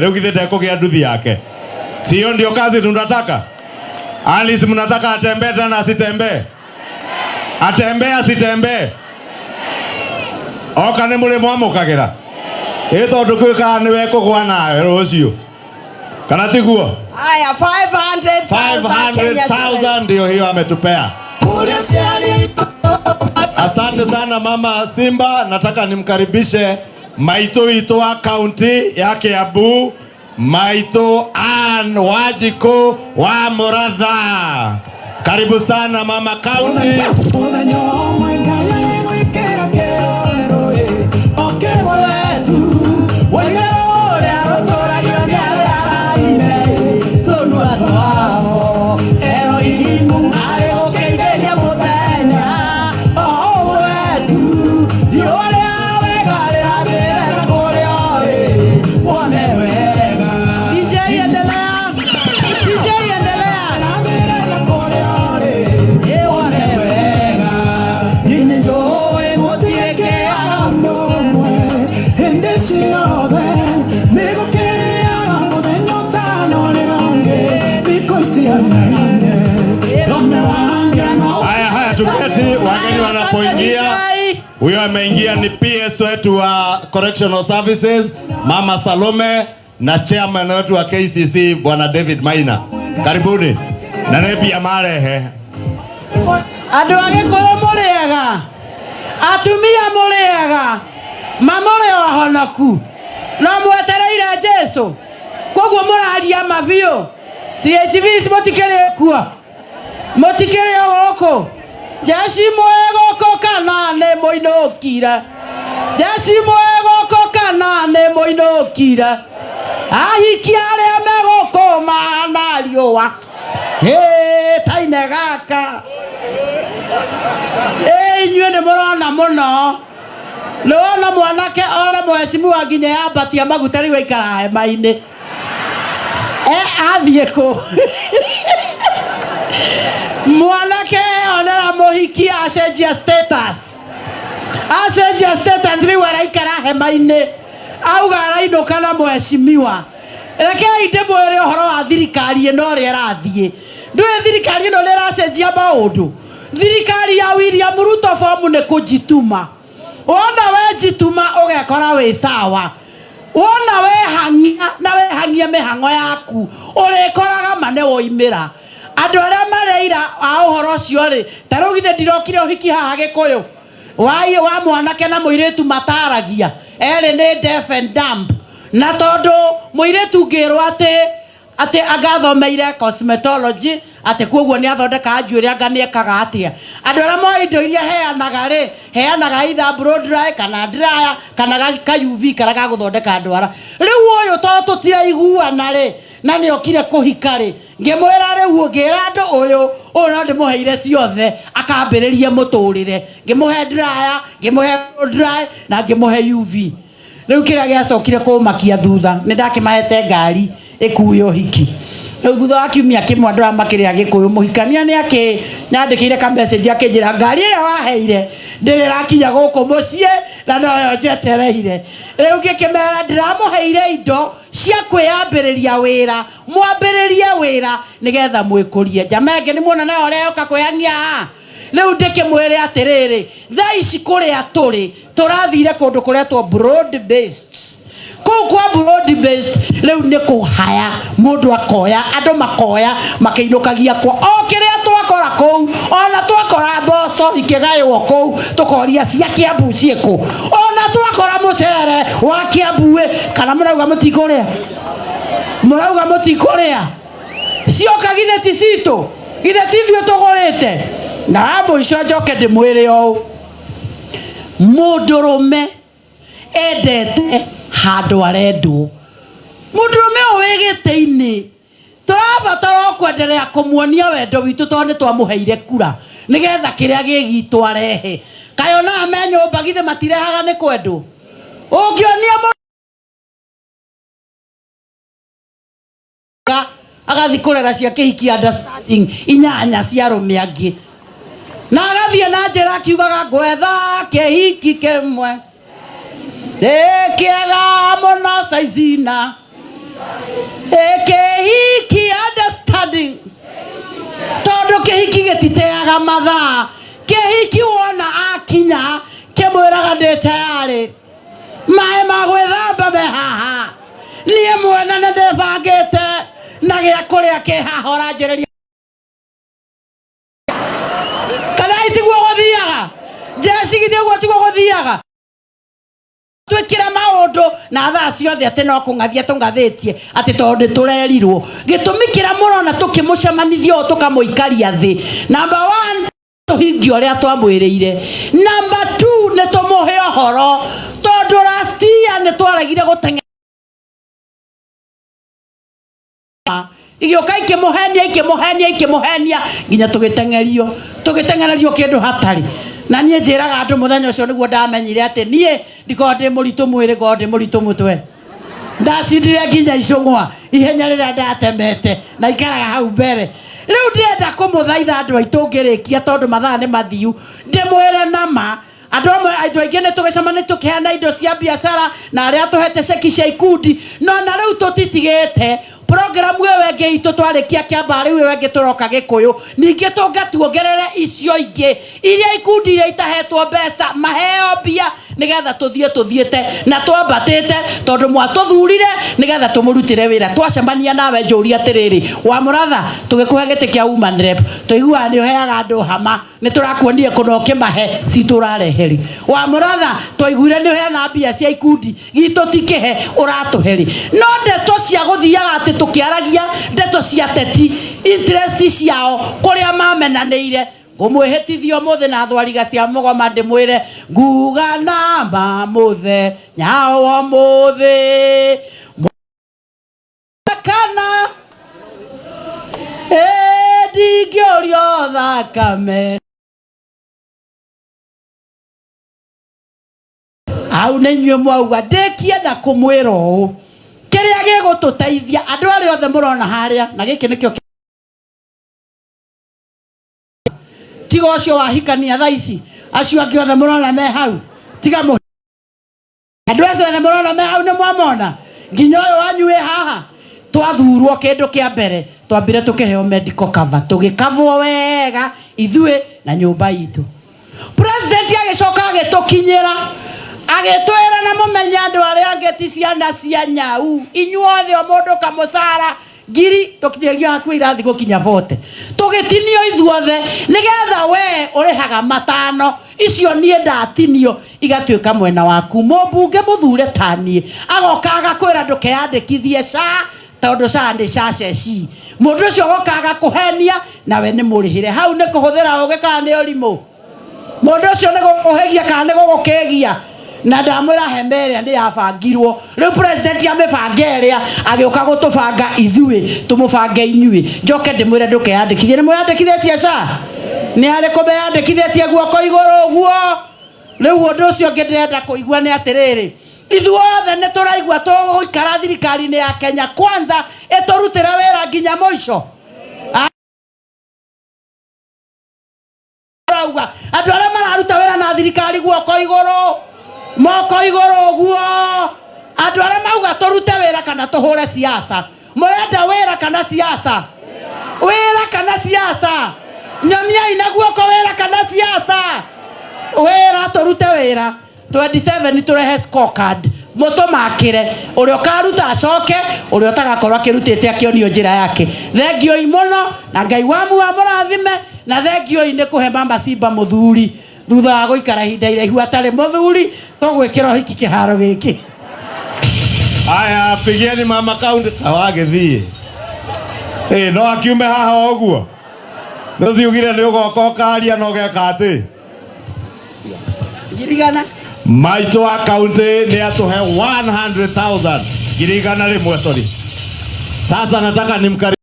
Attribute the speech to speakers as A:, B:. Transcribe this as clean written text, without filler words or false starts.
A: Rĩu githĩ ndekũgĩa nduthi yake? Sio ndio kazi tunataka? Alice, mnataka atembee tena asitembee? Atembee asitembee? Oka nĩ mũrĩ mwamũkagĩra? Ĩ tondũ kwĩkaga nĩwe kũgwa nawe rũciũ. Kana tiguo?
B: Haya, 500,000 Kenya shillings.
A: 500,000 ndio hiyo ametupea. Asante sana mama Simba, nataka nimkaribishe maitũ witũ wa kaunti ya Kiambu, maitũ Ann Wanjikũ wa Muratha. Karibu sana mama kaunti.
C: Mũthenya ũmwe Ngai arĩgwĩkĩra kĩũndũ ĩ, o kĩmwe tu. Woige rũrĩa rũtũragio nĩ arĩa arathime ĩ, tũnua twao. Elohimu arĩgũkĩithĩria mũthenya o ũmwe tu. Riũa rĩa wega rĩrathĩre na kũrĩa ũrĩ, wone wega.
D: DJ endelea. DJ endelea.
C: Rĩrathĩre na kũrĩa ũrĩ, wone wega. Nĩ njũĩ gũtirĩ kĩaga ũndũ ũmwe hĩndĩ ciothe nĩ gũkĩrĩaga mũthenya ũtano ũrĩa ũngĩ thikũ itianaine ndũme wangira no
A: Haya haya, tuketi, wageni wanapoingia. Huyo ameingia ni PS wetu wa Correctional Services Mama Salome na chairman wetu wa KCC Bwana David Maina. Karibuni. Na nĩ mbia marehe.
D: Andũ a Gĩkũyũ mũrĩega, atumia mũrĩega, ma mũrĩ o ahonoku, no mwetereire Jesu, koguo mũraria ma biũ. CHVs mũtikĩrĩ kuo, mũtikĩrĩ o gũkũ. Jeshi mwĩ gũkũ kana nĩ mũinũkire? Jeshi mwĩ gũkũ kana nĩ mũinũkire? Ahiki arĩa me gũkũ mahana riũa. Hĩ, taine gaka. Ĩ inyuĩ nĩ mũrona mũno. Nĩ wona mwanake ore mheshimiwa nginya yambatia maguta rĩu aikara hema-inĩ. E athiĩ kũ? Mwanake onera mũhiki acenjia status. Acenjia status rĩu araikara hema-inĩ. Auga arainũka na mheshimiwa. Rekei ndĩmwĩre ũhoro wa thirikari ĩno ũrĩa ĩrathiĩ. Ndũĩ thirikari ĩno nĩ ĩracenjia maũndũ. Thirikari ya William Ruto fomu nĩ kũnjituma. Wona wenjituma ũgekora wĩ sawa. Wona wehang'ia na wehang'ia mĩhang'o yaku ũrĩkoraga ma nĩ woimĩra. Andũ arĩa marĩ aira a ũhoro ũcio rĩ, ta rĩu githĩ ndirokire ũhiki haha Gĩkũyũ wa, wa mwanake na mũirĩtu mataragia erĩ nĩ deaf and dumb. Na tondũ mũirĩtu ngĩrwo atĩ atĩ angathomeire cosmetology atĩ koguo nĩ athondekaga njuĩrĩ anga nĩ ekaga atĩa. Andũ arĩa moĩ indo iria heanaga rĩ, heanaga either blow dry kana dryer kana ka UV karĩa ga gũthondeka ndwara. Rĩu ũyũ tondũ tũtiraiguana rĩ, na nĩ okire kũhika rĩ, ngĩmwĩra rĩu ngĩra andũ ũyũ ũyũ no ndĩmũheire ciothe akambĩrĩrie mũtũrĩre. Ngĩmũhe dryer, ngĩmũhe blow dry na ngĩmũhe UV. Rĩu kĩrĩa gĩacokire kũmakia thutha nĩ ndakĩmahete ngari ĩkue ũhiki. Rĩu thutha wa kiumia kĩmwe andũ aya makĩrĩ a Gĩkũyũ mũhikania nĩ akĩnyandĩkĩire ka message akĩnjĩra ngari ĩrĩa waheire ndĩrĩ ĩrakinya gũkũ mũciĩ na noyo njetereire. Rĩu ngĩkĩmera ndĩramũheire indo cia kwĩyambĩrĩria wĩra, mwambĩrĩrie wĩra nĩgetha mwĩkũrie. Njama ĩngĩ nĩ muona nayo ũrĩa yoka kwĩhang'ia haha. Rĩu ndĩkĩmwĩre atĩrĩrĩ, thaa ici kũrĩa tũrĩ tũrathire kũndũ kũretwo broad based. Kũu kwa broad based rĩu nĩ kũhaya mũndũ akoya, andũ makoya makĩinũkagia kwa o kĩrĩa twakora kũu, ona twakora mboco ikĩgaywo kũu tũkoria cia Kiambu ciĩkũ, ona twakora mũcere wa Kiambu ĩ, kana mũrauga mũtikũrĩa? Mũrauga mũtikũrĩa? Cioka githĩ ti citũ? Githĩ ti ithuĩ tũgũrĩte? Na wa mũico njoke ndĩmwĩre ũũ, mũndũrũme endete handũ arendwo. Mũndũrũme ũyũ wĩ gĩtĩ-inĩ tũrabatara o kwenderea kũmuonia wendo witũ tondũ nĩ twamũheire kura nĩgetha kĩrĩa gĩ gitũ arehe. Kaĩ onaga me nyũmba githĩ matirehaga nĩ kwendwo? Ũngĩonia mũndũ agathiĩ kũrera cia kĩhiki understanding inyanya cia arũme angĩ na agathiĩ na njĩra akiugaga ngwetha kĩhiki kĩmwe ĩ kĩega mũno caicina Ĩ kĩhiki, understanding, tondũ kĩhiki gĩtiteaga mathaa. Kĩhiki wona akinya kĩmwĩraga, "Ndĩ tayarĩ, maĩ ma gwĩthamba me haha, niĩ mwene nĩ ndĩbangĩte na gĩa kũrĩa kĩ haha, ũranjĩrĩria kana itiguo gũthiaga?" Njecigithia ũguo tiguo gũthiaga. Twĩkĩre maũndũ na thaa ciothe atĩ no kũng'athia tũng'athĩtie atĩ tondũ nĩ tũrerirwo. Gĩtũmi kĩrĩa mũrona tũkĩmũcemanithia ũũ, tũkamũikaria thĩ, number one, tũhingie ũrĩa twamwĩrĩire; number two, nĩ tũmũhe ũhoro, tondũ last year nĩ twaregire gũteng'era, igĩũka ikĩmũhenia, ikĩmũhenia, ikĩmũhenia nginya tũgĩteng'erio, tũgĩteng'ererio kĩndũ hatarĩ. Na niĩ njĩraga andũ, mũthenya ũcio nĩguo ndamenyire atĩ niĩ ndikoragwo ndĩ mũritũ mwĩrĩ, ngoragwo ndĩ mũritũ mũtwe. Ndacindire nginya icũng'wa ihenya rĩrĩa ndatemete na ikaraga hau mbere. Rĩu ndĩrenda kũmũthaitha, andũ aitũ, ngĩrĩkia, tondũ mathaa nĩ mathiu, ndĩmwĩre nama andũ amwe, andũ aingĩ nĩ tũgĩcemania tũkĩheana indo cia biacara na arĩa tũhete ceki cia ikundi, no na rĩu tũtitigĩte programu ĩyo ĩngĩ itũ. Twarĩkia Kĩambaa, rĩu ĩyo ĩngĩ tũroka Gĩkũyũ, ningĩ tũnga tuongerere icio ingĩ iria ikundi iria itahetwo mbeca maheo mbia, nĩgetha tũthiĩ tũthiĩte na twambatĩte, tondũ mwatũthurire nĩgetha tũmũrutĩre wĩra. Twacemania nawe, njũria atĩrĩrĩ, wa mũratha, tũgĩkũhe gĩtĩ kĩa woman rep, tũiguaga nĩ ũheaga andũ hama, nĩ tũrakuonire kũna ũkĩmahe citũ, ũrareheri? Wa mũratha, twaiguire nĩ ũheana mbia cia ikundi, gitũ tikĩhe, ũratũhe rĩ? No ndeto cia gũthiaga atĩ tũkĩaragia ndeto cia teti, interest ciao kũrĩa mamenanĩire, ngũmwĩhĩtithia ũmũthĩ na thwariga cia mũgoma, ndĩmwĩre nguga namba mũthenya wa ũmũthĩ kana ĩ ndingĩũrio thakame hau nĩ inyuĩ mwauga. Ndĩkie na kũmwĩra ũũ, kĩrĩa gĩgũtũteithia, andũ arĩa othe mũrona harĩa, na gĩkĩ nĩkĩo tiga ũcio wahikania thaa ici, acio angĩ othe mũrona me hau, tiga mũ andũ acio othe mũrona me hau nĩ mwamona, nginya ũyũ wanyu wĩ haha. Twathurwo, kĩndũ kĩa mbere twambire tũkĩheo medical cover, tũgĩkavwo wega ithuĩ na nyũmba itũ. President agĩcoka agĩtũkinyĩra, agĩtwĩra, "Na mũmenye andũ arĩa angĩ ti ciana cia nyau, inyuothe o mũndũ kamũcara ngiri." Tũkinyagia hakuhĩ irathi gũkinya 40, tũgĩtinio ithuothe, nĩgetha we ũrĩhaga matano icio niĩ ndatinio igatuĩka mwena waku. Mũmbunge mũthure taniĩ agoka agakwĩra ndũkeyandĩkithie SHA, tondũ SHA nĩ caceci. Mũndũ ũcio agoka agakũhenia, nawe nĩ mũrĩhĩre. Hau nĩ kũhũthĩra ũgĩ kana nĩ ũrimũ? Mũndũ ũcio nĩ gũkũhĩgia kana nĩ gũgũkĩgia? Na ndamwĩra hema ĩrĩa nĩ yabangirwo, rĩu president amĩbanga ĩrĩa agĩũka gũtũbanga ithuĩ, tũmũbange inyuĩ. Njoke ndĩmwĩre ndũkeyandĩkithie. Nĩ mwĩyandĩkithĩtie SHA? Nĩ arĩkũ meyandĩkithĩtie? Guoko igũrũ ũguo. Rĩu ũndũ ũcio ũngĩ ndĩrenda kũigua nĩ atĩrĩrĩ, ithuothe nĩ tũraigua tũgũikara thirikari-inĩ ya Kenya Kwanza ĩtũrutĩre wĩra nginya mũico? Rauga andũ arĩa mararuta wĩra na thirikari, guoko igũrũ, moko igũrũ ũguo. Andũ arĩa mauga tũrute wĩra kana tũhũre siasa, mũrenda wĩra kana siasa? Wĩra kana siasa? Nyoniai na guoko, wĩra kana siasa? Wĩra, tũrute wĩra. 27 tũrehe scorecard, mũtũmakĩre ũrĩa ũkaruta acoke, ũrĩa ũtagakorwo akĩrutĩte akĩonio njĩra yake. Thengioi mũno, na Ngai wamu wa mũrathime, na thengioi nĩ kũhe Mama Simba mũthuri thutha wa gũikara ihinda iraihu atarĩ mũthuri. Tũgwĩkĩra ũhiki kĩharo gĩkĩ.
A: Aya, pigieni mama kaunti tawagĩthiĩ. Ĩ no akiume haha ũguo nĩũthiĩ ugire nĩ ũgoka ũkaria na ũgeka atĩ
D: 100,000.
A: Maitũ wa kaunti nĩ atũhe 100,000, 100,000, sorry. Sasa nataka nimkari